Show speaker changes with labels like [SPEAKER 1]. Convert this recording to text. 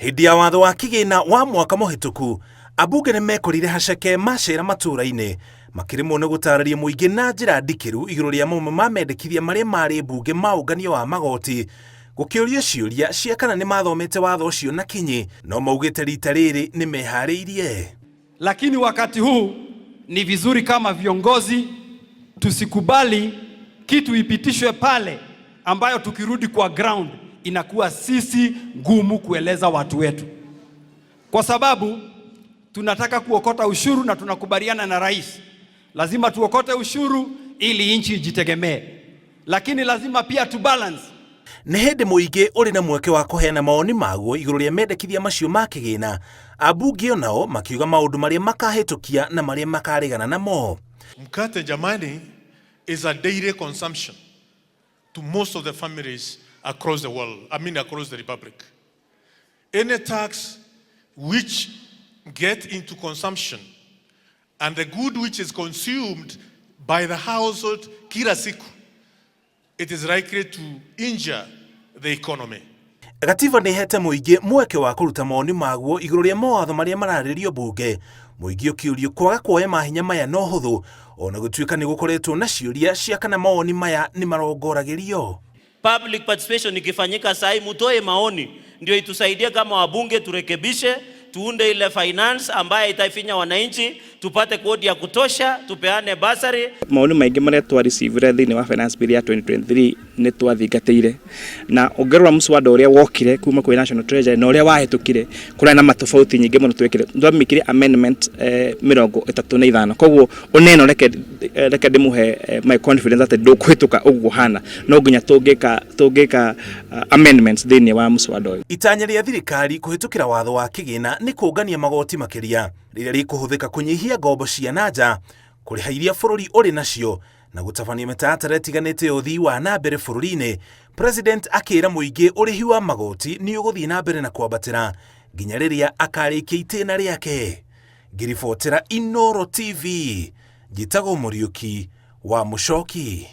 [SPEAKER 1] Hĩndĩ ya watho wa kĩgĩna wa mwaka mũhĩtũku, ambunge nĩ mekorire haceke macera matũũra-inĩ makĩremwo nĩ gũtarĩria mũingĩ na njĩra ndikĩru igũrũ rĩa mamwe ma mendekithia marĩa marĩ mbunge ma ũngania wa magoti. Gũkĩũrio ciũria cia kana nĩ mathomete watho ũcio na kinyi, no maugĩte rita rĩrĩ nĩ meharĩirie.
[SPEAKER 2] Lakini wakati huu ni vizuri kama viongozi tusikubali kitu ipitishwe pale ambayo tukirudi kwa ground inakuwa sisi ngumu kueleza watu wetu, kwa sababu tunataka kuokota ushuru na tunakubaliana na rais, lazima tuokote ushuru ili nchi ijitegemee, lakini lazima pia tubalance.
[SPEAKER 1] Nĩ hĩndĩ mũingĩ ũrĩ na mweke wa kũheana mawoni maguo igũrũ rĩa mendekithia macio ma kĩgĩna, ambunge onao makiuga maũndũ marĩa makahĩtũkia na marĩa makaregana namo.
[SPEAKER 3] Mkate, jamani, is a daily consumption to most of the families across the world, I mean across the republic. Any tax which get into consumption and the good which is consumed by the household kila siku, it is likely to injure the economy.
[SPEAKER 1] Gatiba nĩ ĩhete mũingĩ mweke wa kũruta mawoni maguo igũrũ rĩa mawatho marĩa mararĩrio mbunge. Mũingĩ ũkĩũrio kwaga kuoya mahinya maya no hũthũ, ona gũtuĩka nĩ gũkoretwo na ciũria cia kana mawoni maya nĩ marongoragĩrio.
[SPEAKER 4] Public participation ikifanyika sahi, mutoe maoni ndio itusaidie kama wabunge turekebishe, tuunde ile finance ambaye itaifinya wananchi, tupate kodi ya kutosha, tupeane bursary.
[SPEAKER 5] Maoni maingĩ marĩa twarecivire thĩinĩ wa finance bill ya 2023 nĩ twathingatĩire, na ũngĩrora mũswada ũrĩa wokire kuma kwĩ National Treasury na ũrĩa wahĩtũkire, kũrĩ na matofauti nyingĩ mũno. Twekire, twamĩkire amendment 35. Koguo ũneno reke ndĩmũhe my confidence atĩ ndũkũhĩtũka ũguo hana, no nginya tũngĩka amendments thĩinĩ wa mũswada ũyũ.
[SPEAKER 1] Itanya rĩa thirikari kũhĩtũkĩra watho wa kĩgĩna nĩ kũngania magoti makĩria rĩrĩa rĩkũhũthĩka kũnyihia ngombo cia nanja, kũrĩha iria bũrũri ũrĩ nacio na gũtabania mĩtaratara ĩtiganĩte ya ũthii wa na mbere bũrũri-inĩ. President akĩra mũingĩ ũrĩhi wa magoti nĩ ũgũthiĩ na mbere na kwambatĩra nginya rĩrĩa akarĩkia itĩna rĩake. Ngĩribotera Inooro TV, njĩtagwo Mũriũki wa Mũcoki.